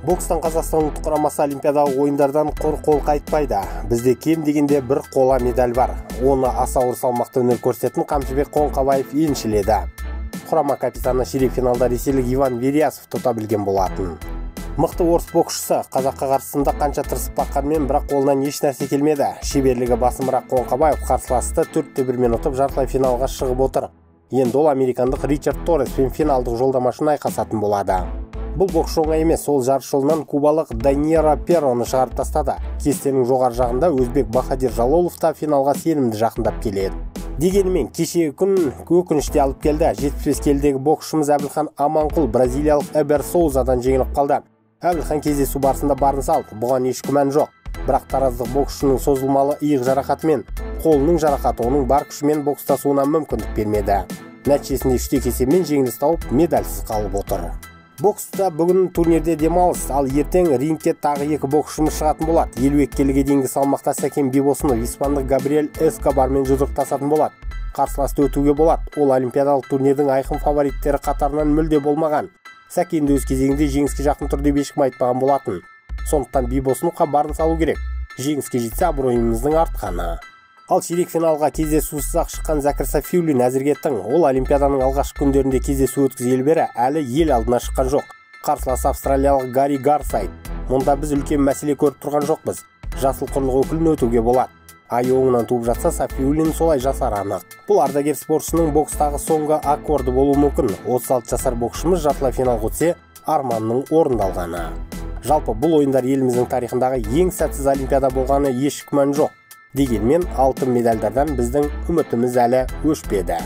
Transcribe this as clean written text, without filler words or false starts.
Бокстан Қазақстан ұлттық құрамасы олимпиадалық ойындардан құр қол қайтпайды. Бізде кем дегенде бір қола медаль бар. Оны аса ауыр салмақта өнер көрсететін Қамшыбек Қоңқабаев еншіледі. Құрама капитаны ширек финалда ресейлік Иван Вериясов ұта білген болатын. Мықты орыс боксшысы қазаққа қарсысында қанша тырысып баққанмен, бірақ қолынан еш нәрсе келмеді. Шеберлігі басымырақ Қоңқабаев қарсыласты 4-1-мен ұтып, жартылай финалға шығып отыр. Енді ол американдық Ричард Торреспен финалдық жолдама үшін айқасатын болады. Бұл боксшы оңай емес, ол жарыс жолынан кубалық Даниэра Перроны шығарып тастады. Кестенің жоғары жағында өзбек Бахадир Жалолов та финалға сенімді жақындап келеді. Дегенімен кешегі күн өкініште алып келді. 75 келідегі боксшымыз Әбілхан Аманқұл бразилиялық Эбер Соузадан жеңіліп қалды. Әбілхан кездесу барысында барын салды, бұған еш күмән жоқ. Бірақ тараздық боксшының созылмалы иық жарақаты мен қолының жарақаты оның бар күшімен бокстасуына мүмкіндік бермеді. Нәтижесінде 3-2 есебімен жеңіліс тауып, медальсіз қалып отыр. Бокста бүгін турнирде демалыс, ал ертең рингке тағы екі боксшымыз шығатын болады. 52 келіге дейінгі салмақта Сәкен Бибосынов испандық Габриэль Эскобармен жұдырықтасатын болады. Қарсыласты өтуге болады. Ол олимпиадалық турнирдің айқын фавориттері қатарынан мүлде болмаған. Сәкен де өз кезегінде жеңіске жақын тұр деп ешкім айтпаған болатын. Сондықтан Бибосыновқа барын салу керек. Жеңіске жетсе абыройымыздың артқаны. Ал ширек финалға кездесусіз-ақ шыққан Зәкір Сафиуллин әзірге тың. Ол олимпиаданың алғашқы күндерінде кездесу өткізгелі бері әлі ел алдына шыққан жоқ. Қарсыласы австралиялық Гарри Гарсайд. Мұнда біз үлкен мәселе көріп тұрған жоқпыз. Жасыл құрлық өкілін өтуге болады. Айы оңынан туып жатса, Сафиуллин солай жасары анық. Бұл ардагер спортшының бокстағы соңғы аккорды болуы мүмкін. 36 жасар боксшымыз жартылай финалға өтсе, арманның орындалғаны. Жалпы бұл ойындар еліміздің тарихындағы ең сәтсіз олимпиада болғаны еш күмән жоқ. Дегенмен алтын медальдардан біздің үмітіміз әлі өшпеді.